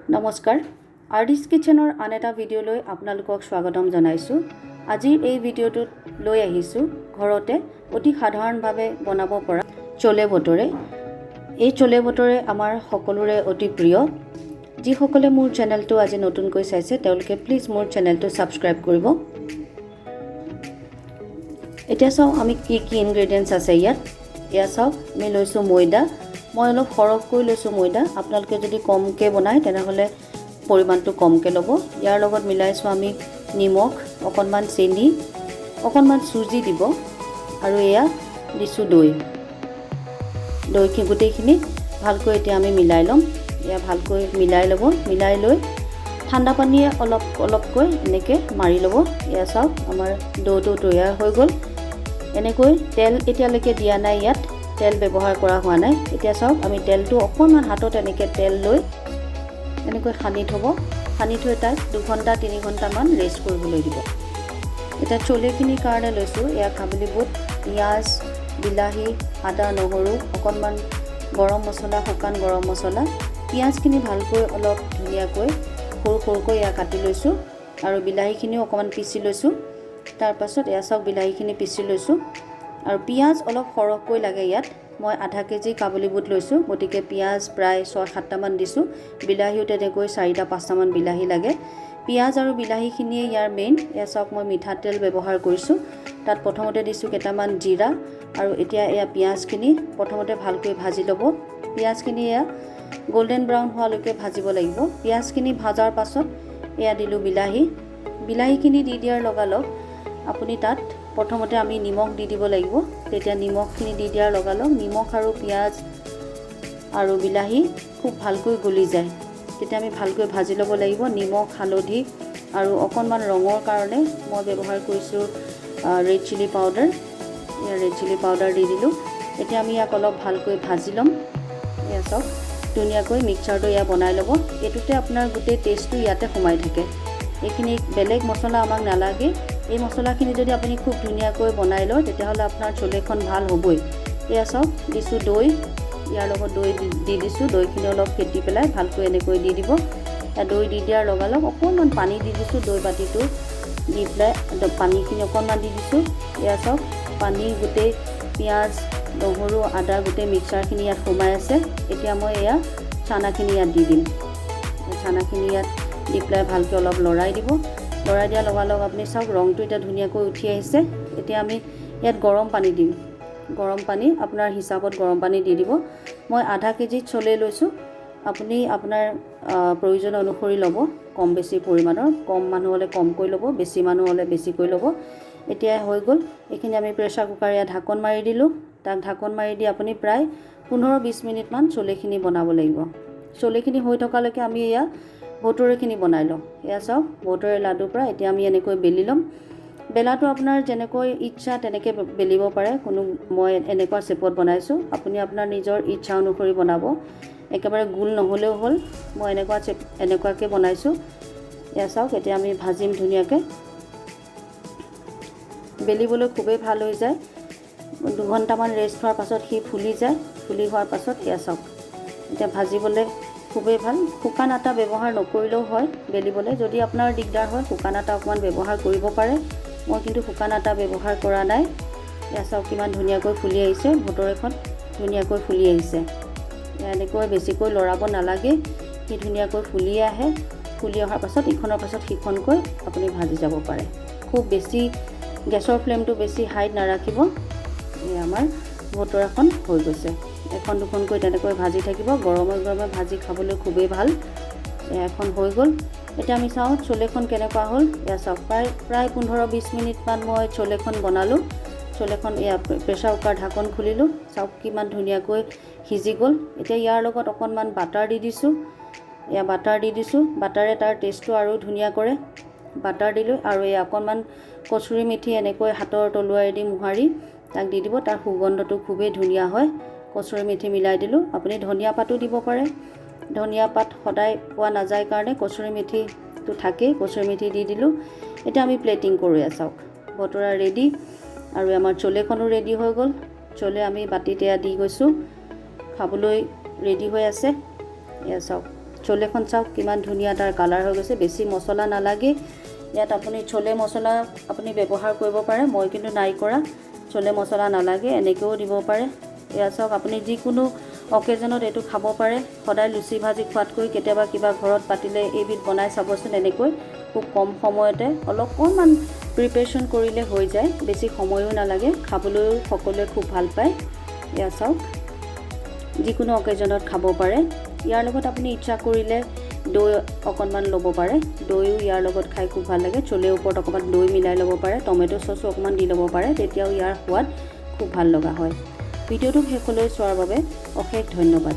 নমস্কাৰ, আৰ্টিষ্ট কিটচেনৰ আন এটা ভিডিঅ'লৈ আপোনালোকক স্বাগতম জনাইছোঁ। আজিৰ এই ভিডিঅ'টোত লৈ আহিছোঁ ঘৰতে অতি সাধাৰণভাৱে বনাব পৰা চলে ভটোৰে। এই চলে ভটোৰে আমাৰ সকলোৰে অতি প্ৰিয়। যিসকলে মোৰ চেনেলটো আজি নতুনকৈ চাইছে, তেওঁলোকে প্লিজ মোৰ চেনেলটো ছাবস্ক্ৰাইব কৰিব। এতিয়া চাওঁ আমি কি কি ইনগ্ৰেডিয়েণ্টছ আছে ইয়াত। এয়া চাওক, আমি লৈছোঁ ময়দা। মই অলপ সৰহকৈ লৈছোঁ ময়দা। আপোনালোকে যদি কমকৈ বনায়, তেনেহ'লে পৰিমাণটো কমকৈ ল'ব। ইয়াৰ লগত মিলাইছোঁ আমি নিমখ, অকণমান চেনি, অকণমান চুজি দিব আৰু এয়া দিছোঁ দৈ। দৈখিনি গোটেইখিনি ভালকৈ এতিয়া আমি মিলাই ল'ম। এয়া ভালকৈ মিলাই ল'ব। মিলাই লৈ ঠাণ্ডা পানীয়ে অলপ অলপকৈ এনেকৈ মাৰি ল'ব। এয়া চাওক, আমাৰ দৈটো তৈয়াৰ হৈ গ'ল। এনেকৈ তেল এতিয়ালৈকে দিয়া নাই, ইয়াত তেল ব্যৱহাৰ কৰা হোৱা নাই। এতিয়া চাওক, আমি তেলটো অকণমান হাতত এনেকৈ তেল লৈ এনেকৈ সানি থ'ব। সানি থৈ তাক 2 ঘণ্টা 3 ঘণ্টামান ৰেষ্ট কৰিবলৈ দিব। এতিয়া চলেখিনিৰ কাৰণে লৈছোঁ এয়া কাবুলি বুট, পিঁয়াজ, বিলাহী, আদা, নহৰু, অকণমান গৰম মছলা, শুকান গৰম মছলা। পিঁয়াজখিনি ভালকৈ অলপ ধুনীয়াকৈ সৰু সৰুকৈ এয়া কাটি লৈছোঁ আৰু বিলাহীখিনিও অকণমান পিচি লৈছোঁ। তাৰপাছত এয়া চাওক, বিলাহীখিনি পিচি লৈছোঁ আৰু পিঁয়াজ অলপ সৰহকৈ লাগে ইয়াত। মই আধা কেজি কাবুলি বুট লৈছোঁ, গতিকে পিঁয়াজ প্ৰায় 6-7টামান দিছোঁ। বিলাহীও তেনেকৈ চাৰিটা পাঁচটামান বিলাহী লাগে। পিঁয়াজ আৰু বিলাহীখিনিয়ে ইয়াৰ মেইন। এয়া চাওক, মই মিঠাতেল ব্যৱহাৰ কৰিছোঁ। তাত প্ৰথমতে দিছোঁ কেইটামান জিৰা আৰু এতিয়া এয়া পিঁয়াজখিনি প্ৰথমতে ভালকৈ ভাজি ল'ব। পিঁয়াজখিনি এয়া গল্ডেন ব্ৰাউন হোৱালৈকে ভাজিব লাগিব। পিঁয়াজখিনি ভাজাৰ পাছত এয়া দিলোঁ বিলাহী। বিলাহীখিনি দি দিয়াৰ লগালগ আপুনি তাত প্ৰথমতে আমি নিমখ দি দিব লাগিব। তেতিয়া নিমখখিনি দি দিয়াৰ লগালগ নিমখ আৰু পিঁয়াজ আৰু বিলাহী খুব ভালকৈ গলি যায়। তেতিয়া আমি ভালকৈ ভাজি ল'ব লাগিব। নিমখ, হালধি আৰু অকণমান ৰঙৰ কাৰণে মই ব্যৱহাৰ কৰিছোঁ red chilli powder. Red chilli powder দি দিলোঁ। এতিয়া আমি ইয়াক অলপ ভালকৈ ভাজি ল'ম। এয়া চাওক, ধুনীয়াকৈ মিক্সাৰটো এয়া বনাই ল'ব। এইটোতে আপোনাৰ গোটেই টেষ্টটো ইয়াতে সোমাই থাকে। এইখিনি বেলেগ মছলা আমাক নালাগে। এই মছলাখিনি যদি আপুনি খুব ধুনীয়াকৈ বনাই লয়, তেতিয়াহ'লে আপোনাৰ চলেখন ভাল হ'বই। এয়া চাওক, দিছোঁ দৈ। ইয়াৰ লগত দৈ দি দিছোঁ। দৈখিনি অলপ ফেটি পেলাই ভালকৈ এনেকৈ দি দিব। দৈ দি দিয়াৰ লগালগ অকণমান পানী দি দিছোঁ। দৈ বাতিটো দি পেলাই পানীখিনি অকণমান দি দিছোঁ। এয়া চাওক, পানী গোটেই পিঁয়াজ, নহৰু, আদা গোটেই মিক্সাৰখিনি ইয়াত সোমাই আছে। এতিয়া মই এয়া চানাখিনি ইয়াত দি দিম। চানাখিনি ইয়াত দি পেলাই ভালকৈ অলপ লৰাই দিব। লৰাই দিয়াৰ লগালগ আপুনি চাওক, ৰংটো এতিয়া ধুনীয়াকৈ উঠি আহিছে। এতিয়া আমি ইয়াত গৰম পানী দিম। গৰম পানী আপোনাৰ হিচাপত গৰম পানী দি দিব। মই আধা কেজিত চলে লৈছোঁ। আপুনি আপোনাৰ প্ৰয়োজন অনুসৰি ল'ব, কম বেছি পৰিমাণৰ। কম মানুহ হ'লে কমকৈ ল'ব, বেছি মানুহ হ'লে বেছিকৈ ল'ব। এতিয়া হৈ গ'ল। এইখিনি আমি প্ৰেছাৰ কুকাৰ ইয়াত ঢাকন মাৰি দিলোঁ। তাক ঢাকন মাৰি দি আপুনি প্ৰায় 15-20 মিনিটমান চলেখিনি বনাব লাগিব। চলেখিনি হৈ থকালৈকে আমি এয়া ভটোৰেখিনি বনাই লওঁ। এয়া চাওক, ভটোৰে লাডুৰ পৰা এতিয়া আমি এনেকৈ বেলি ল'ম। বেলাটো আপোনাৰ যেনেকৈ ইচ্ছা তেনেকৈ বেলিব পাৰে। কোনো মই এনেকুৱা শ্বেপত বনাইছোঁ, আপুনি আপোনাৰ নিজৰ ইচ্ছা অনুসৰি বনাব। একেবাৰে গোল নহ'লেও হ'ল। মই এনেকুৱা শ্বেপ এনেকুৱাকৈ বনাইছোঁ। এয়া চাওক, এতিয়া আমি ভাজিম ধুনীয়াকৈ। বেলিবলৈ খুবেই ভাল হৈ যায়। 2 ঘণ্টামান ৰেষ্ট হোৱাৰ পাছত সি ফুলি যায়। ফুলি হোৱাৰ পাছত এয়া চাওক, এতিয়া ভাজিবলৈ খুবেই ভাল। শুকান আটা ব্যৱহাৰ নকৰিলেও হয় বেলিবলৈ। যদি আপোনাৰ দিগদাৰ হয়, শুকান আটা অকণমান ব্যৱহাৰ কৰিব পাৰে। মই কিন্তু শুকান আটা ব্যৱহাৰ কৰা নাই। এয়া চাওক, কিমান ধুনীয়াকৈ ফুলি আহিছে। ভটোৰেখন ধুনীয়াকৈ ফুলি আহিছে। এনেকৈ বেছিকৈ লৰাব নালাগে, সি ধুনীয়াকৈ ফুলি আহে। ফুলি অহাৰ পাছত ইখনৰ পাছত সিখনকৈ আপুনি ভাজি যাব পাৰে। খুব বেছি গেছৰ ফ্লেমটো বেছি হাইত নাৰাখিব। এই আমাৰ ভটোৰাখন হৈ গৈছে। এখন দুখনকৈ তেনেকৈ ভাজি থাকিব। গৰমে গৰমে ভাজি খাবলৈ খুবেই ভাল। এখন হৈ গ'ল। এতিয়া আমি চাওঁ চলেখন কেনেকুৱা হ'ল। এয়া চাওক, প্ৰায় প্ৰায় 15-20 মিনিটমান মই চলেখন বনালোঁ। চলেখন এয়া প্ৰেছাৰ কুকাৰ ঢাকন খুলিলোঁ। চাওক, কিমান ধুনীয়াকৈ সিজি গ'ল। এতিয়া ইয়াৰ লগত অকণমান বাটাৰ দি দিছোঁ। এয়া বাটাৰ দি দিছোঁ। বাটাৰে তাৰ টেষ্টটো আৰু ধুনীয়া কৰে। বাটাৰ দিলোঁ আৰু এই অকণমান কচুৰি মেথি এনেকৈ হাতৰ তলুৱাইদি মোহাৰি তাক দি দিব। তাৰ সুগন্ধটো খুবেই ধুনীয়া হয়। কচুৰি মেথি মিলাই দিলোঁ। আপুনি ধনিয়া পাতো দিব পাৰে। ধনিয়া পাত সদায় পোৱা নাযায় কাৰণে কচুৰি মেথিটো থাকেই, কচুৰি মেথি দি দিলোঁ। এতিয়া আমি প্লেটিং কৰোঁ। এয়া চাওক, ভটোৰা ৰেডি আৰু আমাৰ চলেখনো ৰেডি হৈ গ'ল। চলে আমি বাতিত এয়া দি গৈছোঁ, খাবলৈ ৰেডি হৈ আছে। এয়া চাওক, চলেখন চাওক, কিমান ধুনীয়া তাৰ কালাৰ হৈ গৈছে। বেছি মছলা নালাগে ইয়াত। আপুনি চলে মছলা আপুনি ব্যৱহাৰ কৰিব পাৰে, মই কিন্তু নাই কৰা। চলে মছলা নালাগে, এনেকৈও দিব পাৰে। এয়া চাওক, আপুনি যিকোনো অকেজনত এইটো খাব পাৰে। সদায় লুচি ভাজি খোৱাতকৈ কেতিয়াবা কিবা ঘৰত পাতিলে এইবিধ বনাই চাবচোন। এনেকৈ খুব কম সময়তে অলপমান প্ৰিপেৰেশ্যন কৰিলে হৈ যায়, বেছি সময়ো নালাগে, খাবলৈও সকলোৱে খুব ভাল পায়। এয়া চাওক, যিকোনো অকেজনত খাব পাৰে। ইয়াৰ লগত আপুনি ইচ্ছা কৰিলে দৈ অকণমান ল'ব পাৰে। দৈও ইয়াৰ লগত খাই খুব ভাল লাগে। চলেৰ ওপৰত অকণমান দৈ মিলাই ল'ব পাৰে, টমেট' চচো অকণমান দি ল'ব পাৰে, তেতিয়াও ইয়াৰ সোৱাদ খুব ভাল লগা হয়। ভিডিঅ'টো শেষলৈ চোৱাৰ বাবে অশেষ ধন্যবাদ।